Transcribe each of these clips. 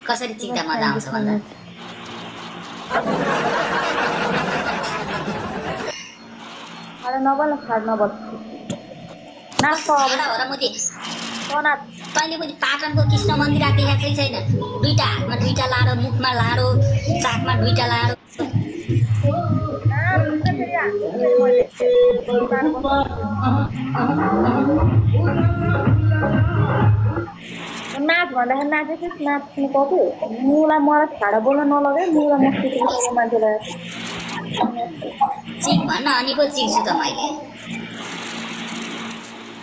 कसरी चिक्दा मजा आउँछ भन्दा अरे नबल खाड नबल नाच्छ अब हो र मुजी तनात तैँले मुजी पाटनको कृष्ण मन्दिर देखाएको छैन दुईटा हातमा दुईटा लाडो मुखमा लाडो चाकमा दुईटा लाडो फेरि हान्छु मैले बिमार बस्छु नाच भन्दाखेरि नाचेको नाच्नु पर्यो मुलाई मलाई छाडा बोल्न नलगे मुलाई मस्ती सबै मान्छेलाई चिक भन्न अनि पो चिक्छु त मैले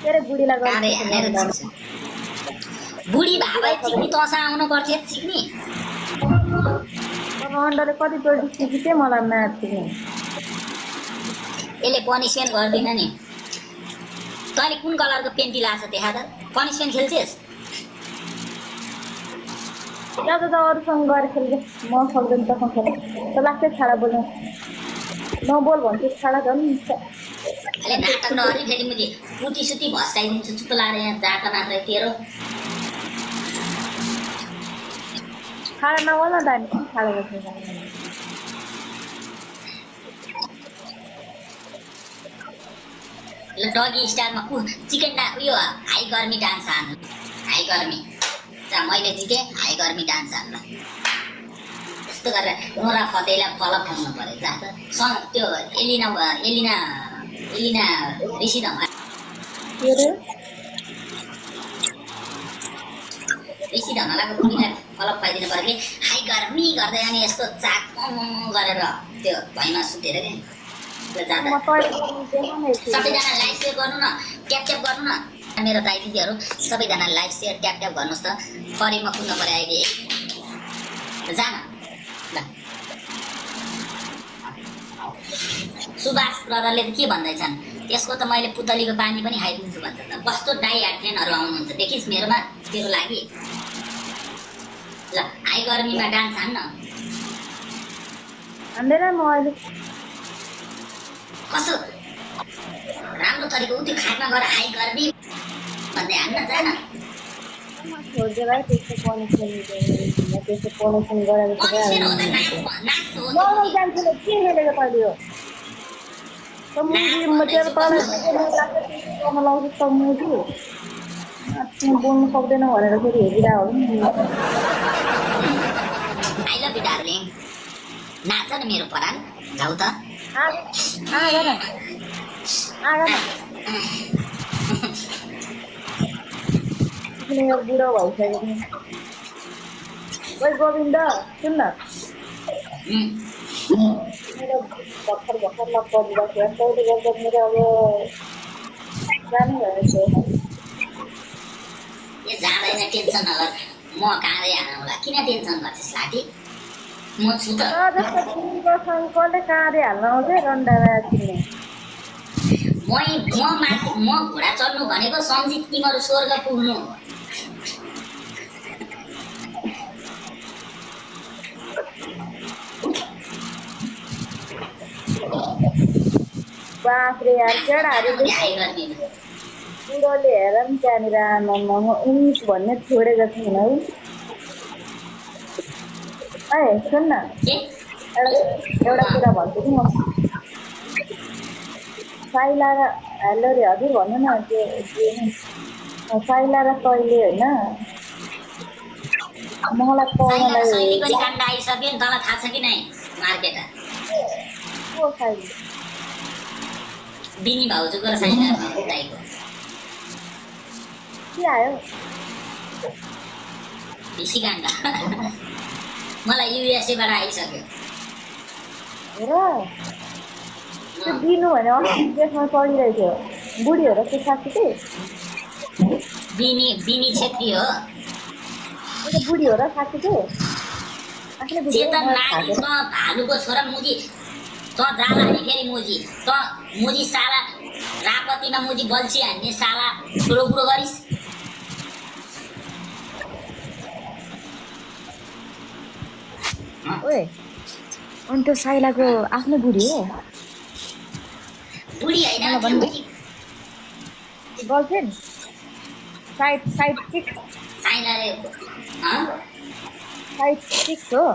के अरे बुढीलाई काँडे हानेर चिक्छु बुढी भाइ चिक्ने तँसँग आउनु पर्थ्यो चिक्ने अन्डरले कतिचोटि सिकेँ मलाई म्याथ सिक्ने यसले पनिसमेन्ट गर्दैन नि तैँले कुन कलरको पेन्टी लाछ देखा त पनिसमेन्ट खेल्छेस् ज्यादा त अरूसँग गएर खेल्छ म सक्दैन त खेल्नु त लाग्छ छाडा बोल्नु नबोल भन्छु छाडा झन् अहिले नाटक नगर्ने फेरि मैले पुटी सुती भस्काइदिन्छु चुप लाएर यहाँ जाँदा मात्रै तेरो छाडा नबोल न दानी छाडा बस्नु ल डगी स्टाइलमा चिकन उयो हाई गर्मी डान्स हान्नु हाई गर्मी जहाँ मैले जितेँ हाई गर्मी डान्स हान्न यस्तो गरेर नोरा फतेहीलाई फलप खानु पऱ्यो जहाँ त त्यो एलिना ऋषि धमा ऋषि धमालाको बुढीलाई फलप पाइदिनु पऱ्यो कि हाई गर्मी गर्दै अनि यस्तो चाक गरेर त्यो भैँमा सुतेर क्या सबैजना लाइभ सेयर गर्नु न ट्याप ट्याप गर्नु न मेरो दाइ दिदीहरू सबैजना लाइभ सेयर ट्याप ट्याप गर्नुहोस् त फरिमा कुद्नु पऱ्यो अहिले जान ल सुभाष ब्रदरले त के भन्दैछन् त्यसको त मैले पुतलीको पानी पनि खाइदिन्छु भन्छ त कस्तो डाइ एडमिनहरू आउनुहुन्छ देखिस् मेरोमा तेरो लागि ल हाई गर्मीमा डान्स हान्न हान्दैन म अहिले कस्तो राम्रो तरिका उति खाटमा गएर हाई गर्मी भन्दै हान्न जान छोडिदिएर त्यस्तो पनिसमेन्ट गरेर जान्छु के खेलेको तैँले हो लाउँछु त मुजी बोल्नु सक्दैन भनेर फेरि हेरिरहेको हो नि आई लभ यु डार्लिङ नाच न मेरो परान जाऊ त बुढो भइसक्यो ओइ गोविन्द सुन न मेरो भर्खर नपरिरहेको तैँले गर्दा मेरो अब जानु भएछ ए जाँदैन टेन्सन नगर म काँदै हाल्नुला किन टेन्सन गर्छस् लाठी म छु त कसले काँधे हाल्न आउँछ रन्डामा किन्ने म घोडा चढ्नु भनेको सम्झित तिमीहरू स्वर्ग पुग्नु बाफ्रे यार केटाहरू बुढोले हेर नि त्यहाँनिर आमामा इङ्ग्लिस भन्ने छोडेको छैन है ए सुन न एउटा कुरा भन्छु कि म साइला र हेलो रे हजुर भन्नु न त्यो साइला र तैँले होइन मलाई पाउनलाई आइसक्यो नि तँलाई थाहा छ कि नै मार्केट को साइला बिनी भाउजूको र साइला दाइको के आयो भिसी गान्डा मलाई युएसएबाट आइसक्यो र त्यो दिनु भने अस्ति देशमा चढिरहेको थियो बुढी हो र त्यो साथी बिनी छेत्री हो बुढी हो र साथी चेतन नानी त भालुको छोरा मुजी त जाला नि फेरि मुजी त मुजी साला रापतीमा मुजी बल्छी हान्ने साला ठुलो बुढो गरिस् ओए अनि त्यो साइलाको आफ्नो बुढी हो बुढी होइन गर्लफ्रेन्ड साइड चिक साइलाले हाइट 6 हो